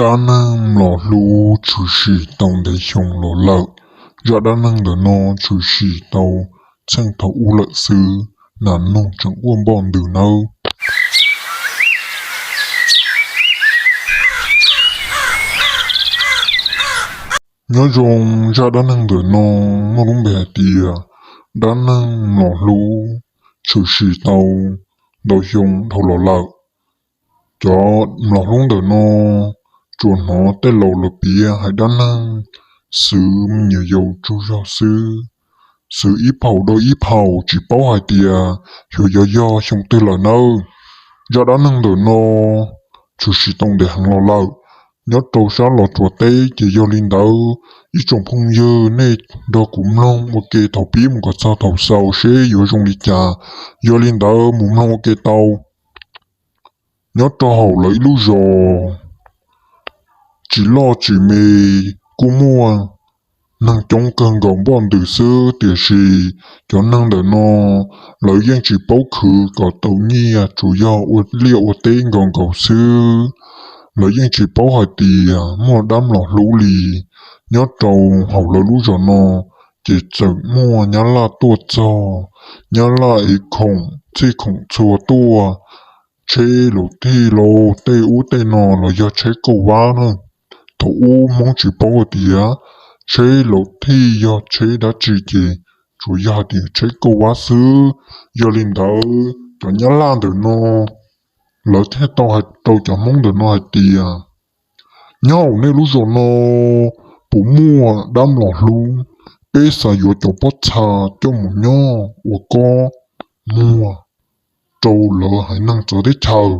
Dab neeg mlom hlub tshwm sim tau ntev xyoo los lawm. Zaj dab neeg ntawm no tshwm sim tau txheej thaum ub lawm xwb, nas noog tseem ua npoj ntws nawb. Nyob zoo, zaj dab neeg ntawm no muaj lub npe hais tias dab neeg mlom hlub tshwm sim tau ntau xyoo dhau los lawm. Cov mlom hlub ntawm no tsuas hnov tej laus lawv piav hais dab neeg xwv me nyuam yaus tsaug zog xwb, xwv ib phaum dhau ib phaum tsis paub hais tias xyov yuav yog xyoo twg lawm nawb. Zaj dab neeg ntawm no tshwm sim tau ntev heev los lawm, nyob rau sab Los Tsuas teb, ces yog li ntawd ib tsoom phooj ywg nej nrog kuv mloog ua ke thaum pib mus kom txog thaum xaus seb yuav zoo li cas. Yog li ntawd mus mloog ua ke tau. Nyob rau hauv lawv ib lub zos tsis loj tsis me, kuj muaj neeg coob kawg nkaus npoj ntws xwb, tiam sis cov neeg ntawm no lawv yeej tsis paub khwv kom tau nyiaj, tsuas yog ua liaj ua teb nkaus nkaus xwb. Lawv yeej tsis paub hais tias muaj dab mlom hlub li. Nyob rau hauv lawv lub zos no, ces txawm muaj nyab laj tuaj txog, nyab laj ev khoom txhij khoom txhua tuaj, tsheb laus thij los tej ub tej no los yog tsheb kauj vab na. Thaum ub Hmoob tsis paub hais tias tsheb laus thij yog tsheb dab tsi, ces tsuas yog hais tias tsheb kauj vab xwb. Yog li ntawd cov nyab laj ntawm no lawv thiaj tau hais rau cov Hmoob ntawm no hais tias, nyob hauv nej lub zos no puas muaj dab mlom hlub? Peb xav yuav cov pob txha coj mus nyob ua kob muag rau lawv haiv neeg txawv teb chaws.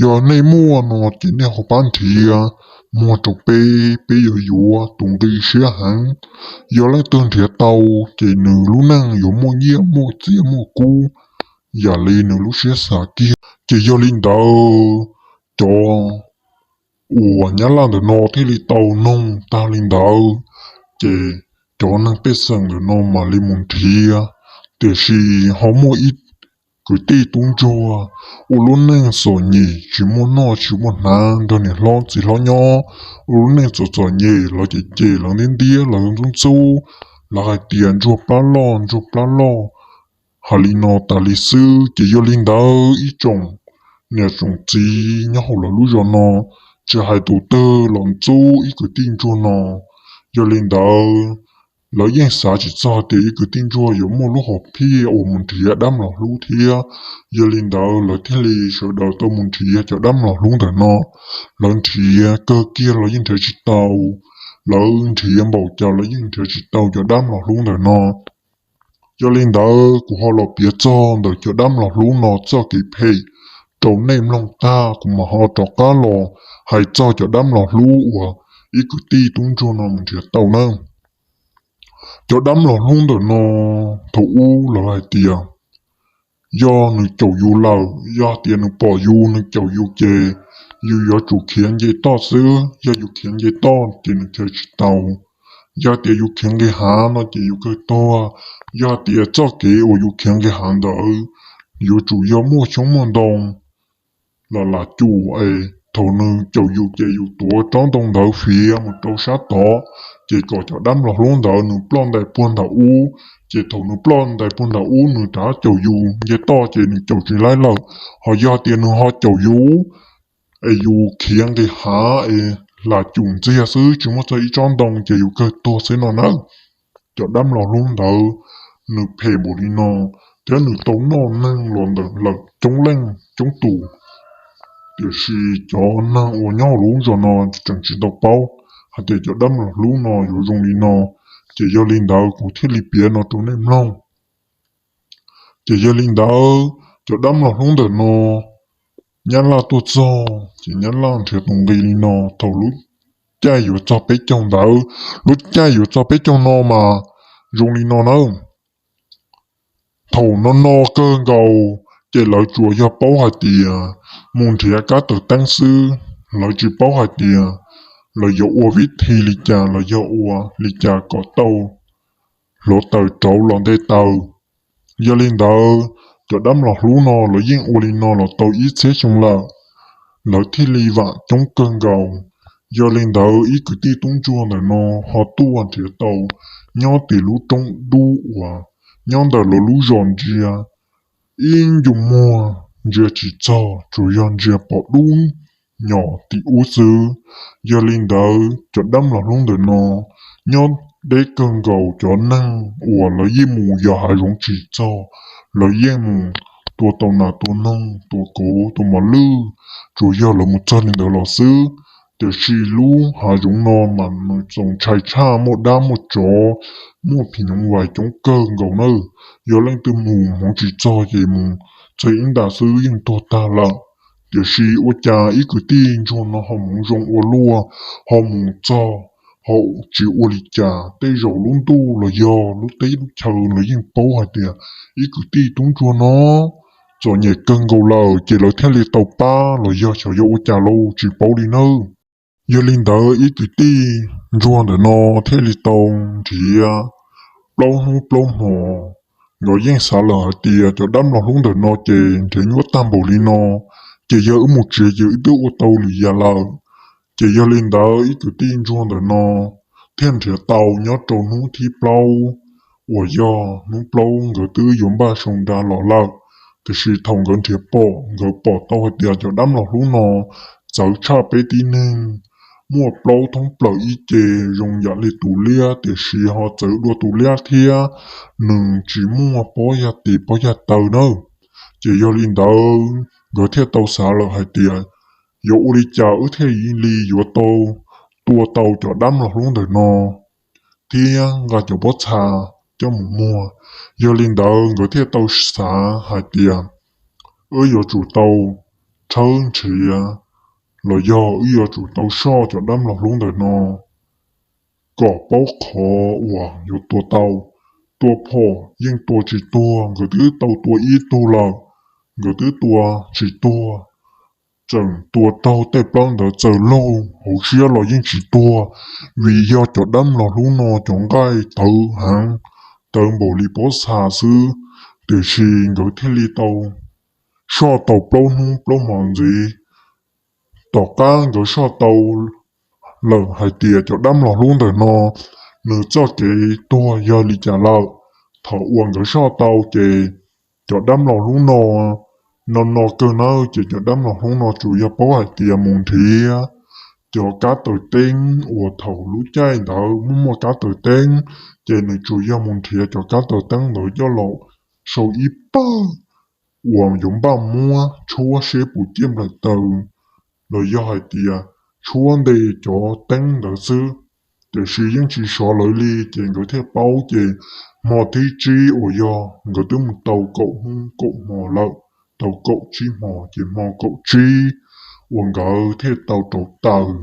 Yog nej muaj no ces nej ho pab nrhiav muag rau peb, peb yuav yuav tus nqi siab heev. Yog leej twg nrhiav tau, ces nws lub neej yuav muaj nyiaj muaj txiaj muaj kub yam li nws lub siab xav kiag. Ces yog li ntawd, cov uas nyab laj ntawm no thiaj li tau noog tag li ntawd, ces cov neeg pej xeem ntawm no mam li mus nrhiav. Tiam sis ho muaj ib kwv tij tub ntsuag ua lub neej txom nyem, tsis muaj noj tsis muaj hnav, nrog niam hlob txiv hlob nyob, ua lub neej txom txom nyem, lawv cem cem, lawv ntiab ntiab, lawv ntxub ntxub, lawv hais tias ntsuag plab loj ntsuag plab loj, hais li no tas li xwb. Ces yog li ntawd ib tsoom niam tsoom txiv nyob hauv lawv lub zos no tsis hais tus twg los ntxub ib kwv tij ntsuag no. Yog li ntawd, lawv yeej xav tsis txog tias ib kwv tij ntsuag yuav muaj lub hom phiaj uas mus nrhiav dab mlom hlub thiab. Yog li ntawd, lawv thiaj li sawv daws tau mus nrhiav cov dab mlom hlub ntawm no. Lawv nrhiav kawg kiag los yeej nrhiav tsis tau. Lawv nrhiav npaum cas los yeej nrhiav tsis tau cov dab mlom hlub ntawm no. Yog li ntawd, kuv ho los piav txog ntawm cov dab mlom hlub no txoj kev phem rau nej mloog tag, kuv mam ho rov qab los hais txog cov dab mlom hlub uas ib kwv tij tub ntsuag no mus nrhiav tau nawb. Cov dab mlom hlub ntawm no, thaum ub lawv hais tias yog nws caum yus lawm, yog tias nws pom yus, nws caum yus ces yus yuav tsum khiav nce toj xwb. Yog yus khiav nce toj ces nws khiav tsis tau. Yog tias yus khiav nqis hav no ces yus kawg tuag. Yog tias txoj kev uas yus khiav nqis hav ntawd yuav tsum yog muaj xyoob muaj ntoo los lam cum es thaum nws caum yus ces yus tuav tsob ntoo ntawd fiav mus rau sab tod, ces kom cov dab mlom hlub ntawd nws ploj ntais puag nram ub. Ces thaum nws ploj ntais puag nram ub, nws rov caum yus nce toj ces nws caum tsis laib lawm. Ho yog tias nws ho caum yus es yus khiav nqis hav es lam cum ntxiag xwb, tsis muaj txog ib tsob ntoo, ces yus kawg tuag xwb no nawb. Cov dab mlom hlub ntawd nws phem npaum li no, thiab nws tau noj neeg los ntawm lawm coob leej coob tus. Tiam sis cov neeg uas nyob hauv lub zos no tseem tsis tau paub hais tias cov dab mlom hlub no yuav zoo li no. Ces yog li ntawd, kuv thiaj li piav no rau nej mloog. Ces yog li ntawd, cov dab mlom hlub ntawm no, nyab laj tuaj txog ces nyab laj nrhiav tus nqi li no. Thaum lub caij yuav txog peb caug ntawd, lub caij yuav txog peb caug no mas zoo li no nawb. Thaum no no kawg nkaus, ces lawv tsuas yog paub hais tias mus nrhiav kab taws teeb xwb. Lawv tsis paub hais tias lawv yuav ua vib thi li cas, lawv yog ua li cas kom tau hluav taws rauv los nte taws. Yog li ntawd, cov dab mlom hlub no lawv yeej ua li no los tau ib txhiab xyoo lawm, lawv thiaj li vam coob kawg nkaus. Yog li ntawd ib kwv tij tub ntsuag ntawm no ho tuaj nrhiav tau nyob tim lub roob dub uas nyob ntawm lawv lub zos ntsia ib ncu muag ntsia tsis txog, tsuas yog ntsia pom dub nyos tim ub xwb. Yog li ntawd cov dab mlom hlub ntawm no nyob deb kawg nkaus cov neeg uas lawv yeej mus yos hav zoov tsis txog, lawv yeej mus tua tau nas tua noog, tua kauv, tua mos lwj, tsuas yog lawv mus txog li ntawd los xwb. Tiam sis lub hav zoov no mas nws txaus ntshai tshaj, muaj dab muaj tsov, muaj phim nyuj vais coob kawg nkaus nawb. Yog leej twg mus hmoov tsis txog ces mus txog ib nta xwb yeej tuag tag lawm. Tiam sis ua cas ib kwv tij ntsuag no ho hmoov zoo ua luaj, ho mus txog ho tsis ua li cas, tej zaum lub ntuj los yog lub teb lub chaw lawv yeej paub hais tias ib kwv tij tub ntsuag no txom nyem kawg nkaus lawm, ces lawv thiaj li tau pab los yog xyov yog ua cas los tsis paub li nawb. Yog li ntawd ib kwv tij ntsuag ntawm no thiaj li tau nrhiav plaub hnub plaub hmo. Nkawd yeej xav lawm hais tias cov dab mlom hlub ntawm no ces nrhiav nyuaj tag npaum li no, ces yog wb mus tsev ces wb twb ua tau lwm yam lawm. Ces yog li ntawd ib kwv tij ntsuag ntawm no thiaj nrhiav tau nyob rau hnub thib plaub uas yog hnub plaub nkawd twb yuav npaj sau nra los lawm. Tiam sis thaum nkawd nrhiav pom, nkawd pom tau hais tias cov dab mlom hlub no txawv tshaj peb tib neeg, muaj plaub thoob plaws ib ce zoo yam li tus liab, tiam sis ho txawv dua tus liab thiab, nws tsis muaj pob yag tes pob yag taw nawb. Ces yog li ntawd nkawd thiaj tau xav lawm hais tias yuav ua li cas wb thiaj li yuav tau tua tau cov dab mlom hlub ntawm no thiab nqa cov pob txha coj mus muag. Yog li ntawd nkawd thiaj tau xav hais tias wb yuav tsum tau tshawb nrhiav los yog wb yuav tsum tau soj cov dab mlom hlub ntawm no kom paub qhov uas yuav tua tau. Tua phom yeej tua tsis tuag, nkawd twb tau tua ib tug lawm, nkawd twb tua tsis tuag, tseem tua raug tej plaub ntawd txawm laug hauv siab los yeej tsis tuag, vim yog cov dab mlom hlub no cov nqaij tawv heev, tawv npaum li pob txha xwb. Tiam sis nkawd thiaj li tau soj tau plaub hnub plaub hmo ntxiv. Tom qab nkawd soj tau lawm hais tias cov dab mlom hlub ntawm no nws txoj kev tuag yog li cas lawm. Thaum uas nkawd soj tau ces cov dab mlom hlub no no no kawg nawb, ces cov dab mlom hlub no tsuas yog paub hais tias mus nrhiav cov kab taws teeb uas thaum lub caij ntawd muaj muaj kab taws teeb, ces nws tsuas yog mus nrhiav cov kab taws teeb ntawd coj los sau ib pawg uas yuav npaj muab tshuab seb puas ciaj nplaim taws los yog hais tias tshuab nte cov teeb ntawd xwb. Tiam sis yeej tsis sov lawv li, ces nkawd thiaj paub. Ces hmo thib tsib uas yog nkawd twb mus tau kaum hnub kaum hmo lawm, tau kaum tsib hmo, ces hmo kaum tsib uas nkawd thiaj tau rauv taws.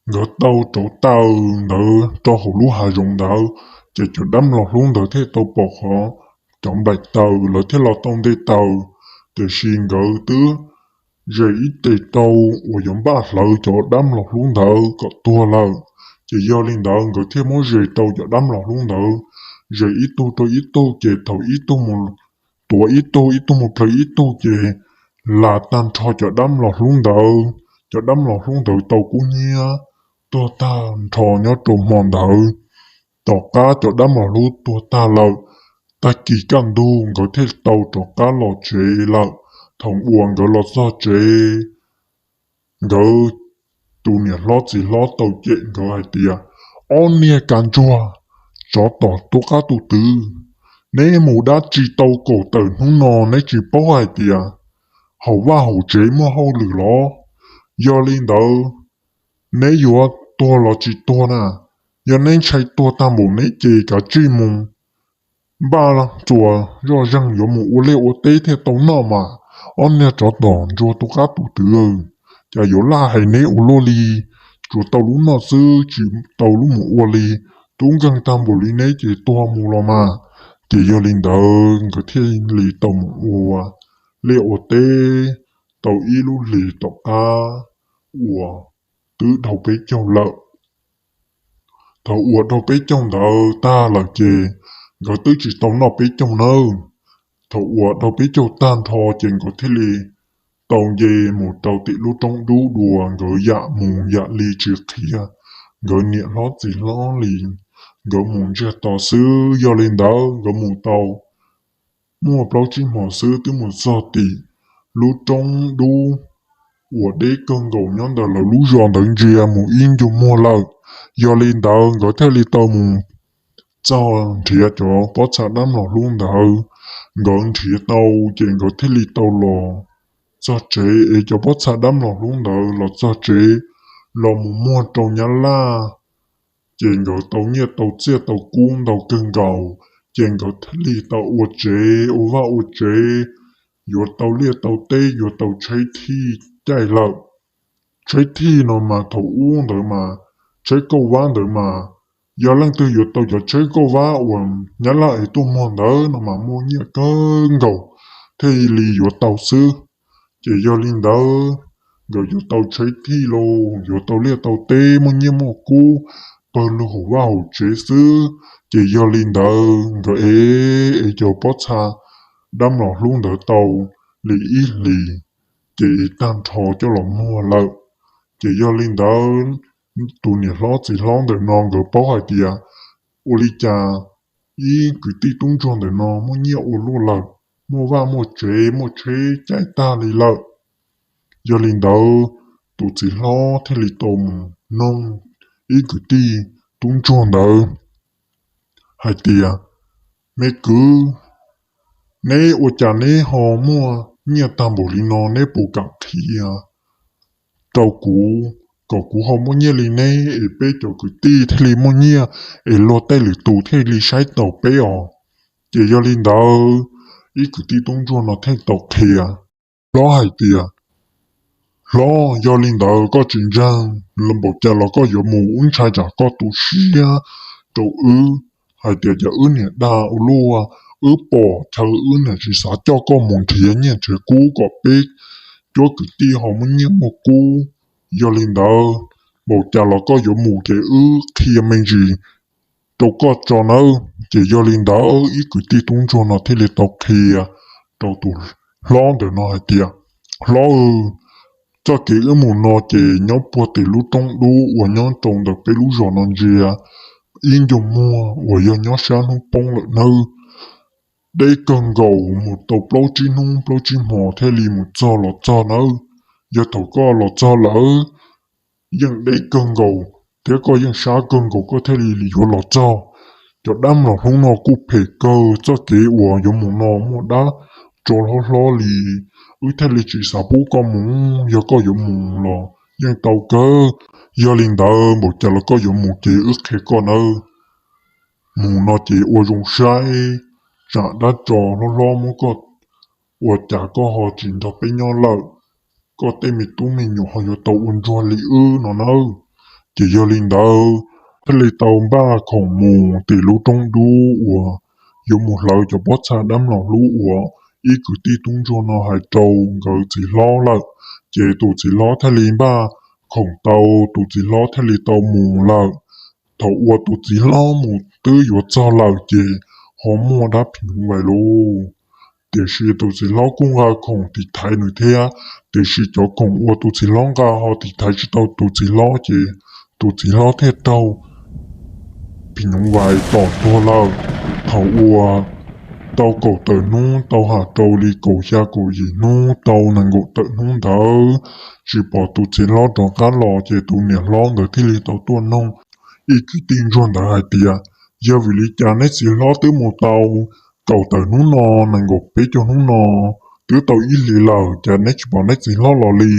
Nkawd tau rauv taws ntawd rau hauv lub hav zoov ntawd, ces cov dab mlom hlub ntawd thiaj tau pom qhov cov nplaim taws, lawv thiaj los tau nte taws. Tiam sis nkawd twb zes ib tes rau uas yuav npaj hlawv cov dab mlom hlub ntawd kom tuag lawm. Ces yog li ntawd nkawd thiaj muab zes rau cov dab mlom hlub ntawd, zes ib tug rau ib tug, ces thaum ib tug mus tuav ib tug, ib tug mus plhws ib tug, ces las tag nrho cov dab mlom hlub ntawd. Cov dab mlom hlub ntawd tau kub hnyiab tuag tag nrho nyob rau hmo ntawd. Tom qab cov dab mlom hlub tuag tag lawm, tag kis kaj ntug nkawd thiaj tau rov qab los tsev lawm. Thaum uas nkawd los txog tsev, nkawd tus niam hlob txiv hlob tau cem nkawd hais tias, ob niag kav ntsuag tsov tom tus qab tus twg, neb mus dab tsi tau kaum tawm hnub no neb tsis paub hais tias hauv vaj hauv tsev muaj hauj lwm los? Yog li ntawd neb yuav tuag los tsis tuag na? Yog neb ntshai tuag tag npaum neb ces kav tsij mus npaj txuas zoj zeeg yuav mus ua liaj ua teb thiaj tau noj mas. Ob niag tsov tom ntsuag tus qab tus twg, cas yuav laj hais neb ua luaj li? Tsuas tau lub noj xwb tsis tau lub mus ua li. Tub nkeeg tag npaum li neb ces tuag mus los mas. Ces yog li ntawd nkawd thiaj li tau mus ua liaj ua teb tau ib lub hlis tom qab uas twb dhau peb caug lawm. Thaum uas dhau peb caug ntawd tag lawm ces nkawd twb tsis tau noj peb caug nawb. Thaum uas dhau peb caug tag nrho ces nkawd thiaj li tau nce mus rau tim lub roob dub dua, nkawd yam mus yam li tsis qhia nkawd niam hlob txiv hlob li, nkawd mus ntsiag to xwb. Yog li ntawd nkawd mus tau muaj plaub tsib hmo xwb twb mus txog tim lub roob dub uas deb kawg nkaus nyob ntawm lawv lub zos ntawd ntsia mus ib ncug muag lawm. Yog li ntawd nkawd thiaj li tau mus txog nrhiav cov pob txha dab mlom hlub ntawd. Nkawd nrhiav tau ces nkawd thiaj li tau los txog tsev es cov pob txha dab mlom hlub ntawd los txog tsev los mus muag rau nyab laj. Ces nkawd tau nyiaj tau txiaj tau kub ntau kawg nkaus, ces nkawd thiaj li tau ua tsev ua vaj ua tsev, yuav tau liaj tau teb, yuav tau tsheb thij caij lawm. Tsheb thij no mas thaum ub ntawd mas, tsheb kauj vab ntawd mas, yog leej twg yuav tau cov tsheb kauj vab uas nyab laj es tuaj muag ntawd no mas muaj nyiaj kawg nkaus thiaj li yuav tau xwb. Ces yog li ntawd, nkawd yuav tau tsheb thij los yuav tau liaj tau teb, muaj nyiaj muaj kub, pawg lug haum vaj haum tsev xwb. Ces yog li ntawd nkawd ev ev cov pob txha dab mlom hlub ntawd tau li ib hlis, ces ev tag nrho coj los muag lawm. Ces yog li ntawd, tus niam hlob txiv hlob ntawm no nkawd paub hais tias ua li cas ib kwv tij tub ntsuag ntawm no muaj nyiaj ua luaj lawm, muaj vaj muaj tsev muaj tsheb caij tag li lawm. Yog li ntawd, tus txiv hlob thiaj li tau mus noog ib kwv tij tub ntsuag ntawd hais tias, me kwv, neb ua cas neb ho muaj nyiaj tag npaum li no, neb puas kam qhia rau kuv kom kuv ho muaj nyiaj li neb es peb cov kwv tij thiaj li muaj nyiaj es luag tej lwm tus thiaj li saib taus peb os. Ces yog li ntawd, ib kwv tij tub ntsuag no thiaj tau qhia hlob hais tias, hlob, yog li ntawd koj tsis ntseeg npaum cas los koj yuav mus, wb ntshai tsam koj tu siab rau wb hais tias cas wb niam dag ua luaj, wb pom chaw wb niam tsis xav coj koj mus nrhiav nyiaj nrhiav kub kom peb cuab kwv tij ho muaj nyiaj muaj kub. Yog li ntawd, npaum cas los koj yuav mus ces wb qhia me ntsis rau koj tso nawb. Ces yog li ntawd ib kwv tij tub ntsuag no thiaj li tau qhia rau tus hlob ntawm no hais tias, hlob, txoj kev wb mus no ces nyob puag tim lub roob dub uas nyob rau ntawm peb lub zos no ntsia ib ncug muag uas yog nyob sab hnub poob lawm nawb. Deb kawg nkaus mus tau plaub tsib hnub plaub tsib hmo thiaj li mus txog los txog nawb. Yog thaum koj los txog lawm yeej deb kawg nkaus thiab koj yeej sab kawg nkaus koj thiaj li yuav los txog. Cov dab mlom hlub no kuj phem kawg, txoj kev uas yuav mus no muaj dab tso hlob hlob li, wb thiaj li tsis xav pub koj mus. Yog koj yuav mus los yeej tau kawg. Yog li ntawd npaum cas los koj yuav mus ces wb qhia koj nawb. Mus no ces ua zoo saib, tsam dab tso hlob hlob muab koj ua cas koj ho tsis nrog peb nyob lawm, koj tej me tub me nyuam ho yuav tau ua ntsuag li wb no nawb. Ces yog li ntawd thiaj li tau npaj khoom mus tim lub roob dub uas yuav mus hlawv cov pob txha dab mlom hlub uas ib kwv tij tub ntsuag no hais rau nkawd txiv hlob lawm. Ces tus txiv hlob thiaj li npaj khoom tau, tus txiv hlob thiaj li tau mus lawm. Thaum uas tus txiv hlob mus twb yuav txog lawm ces ho muaj dab phim nyuj vais lauj. Tiam sis tus txiv hlob kuj nqa khoom tiv thaiv nws thiab, tiam sis cov khoom uas tus txiv hlob nqa ho tiv thaiv tsis tau tus txiv hlob ces tus txiv hlob thiaj raug phim nyuj vais tom tuag lawm. Thaum uas tau kaum tawm hnub, tau ham rau li kaum xya kaum yim hnub, tau nees nkaum tawm hnub ntawd tsis pom tus txiv hlob rov qab los ces tus niam hlob ntawd thiaj li tau tuaj noog ib kwv tij ntsuag ntawd hais tias, yog vim li cas neb txiv hlob twb mus tau kaum tawm hnub no, nees nkaum peb caug hnub no, twb tau ib hlis lawm cas neb tsis pom neb txiv hlob los li?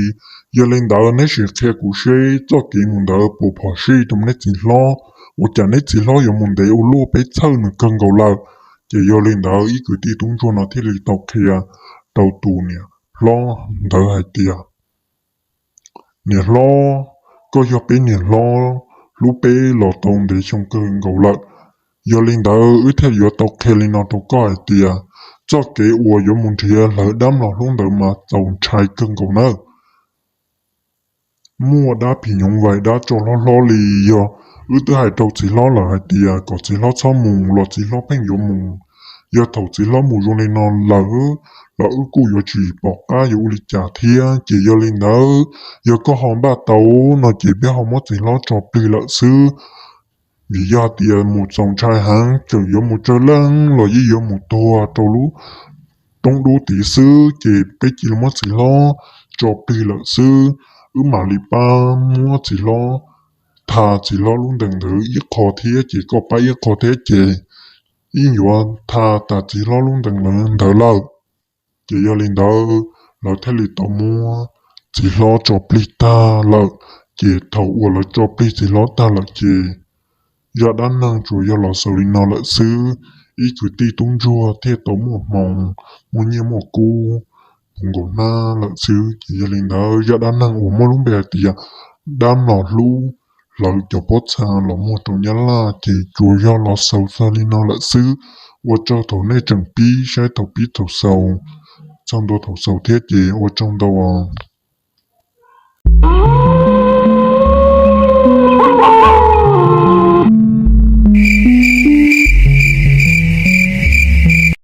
Yog li ntawd neb sim qhia kuv seb txoj kev mus ntawd puas phom sij rau neb txiv hlob, ua cas neb txiv hlob yuav mus ntev ua luaj, peb txhawj nws kawg nkaus lawm. Ces yog li ntawd ib kwv tij tub ntsuag no thiaj li tau qhia rau tus niam hlob ntawd hais tias, niam hlob, koj yog peb niam hlob, hlub peb los tau ntev xyoo kawg nkaus lawm. Yog li ntawd wb thiaj yuav tau qhia li no rau koj hais tias, txoj kev uas yuav mus nrhiav hlawv dab mlom hlub ntawd mas txaus ntshai kawg nkaus nawb. Muaj dab phim nyuj vais dab tso hlob hlob li. Yog wb twb hais rau txiv hlob lawm hais tias kom txiv hlob txhob mus los txiv hlob pheej yuav mus, Yog thaum txiv hlob mus zoo li no lawm los wb kuj yuav tsis pom qab yuav ua li cas thiab. Ces yog li ntawd, yog koj ho npaj tau no ces peb ho muab txiv hlob tso plig lawm xwb. Vim yog tias mus txaus ntshai heev, txawm yuav mus tsawg leej los yeej yuav mus tuag rau lub roob dub tid xwb. Ces peb cia li muab txiv hlob tso plig lawm xwb. Wb mam li pab muab txiv hlob, tha txiv hlob lub ntees ntawd ib qho thiab, ces koj pab ib qho thiab, ces yeej yuav tha tas txiv hlob lub ntees ntawd lawm. Ces yog li ntawd, lawv thiaj li tau muab txiv hlob tso plig tag lawm. Ces thaum uas lawv tso plig txiv hlob tag lawm ces zaj dab neeg tsuas yog los xaus li no lawm xwb. Ib kwv tij tub ntsuag thiaj tau muaj hmoo, muaj nyiaj muaj kub puv nkaus hnab lawm xwb. Ces yog li ntawd, zaj dab neeg uas muaj lub npe hais tias dab mlom hlub hlawv cov pob txha los muag rau nyab laj ces tsuas yog los xaus txog li no lawm xwb. Ua tsaug thaum nej tseem pib saib thaum pib thaum xaus, txog ntua thaum xaus thiab ces ua tsaug ntau os.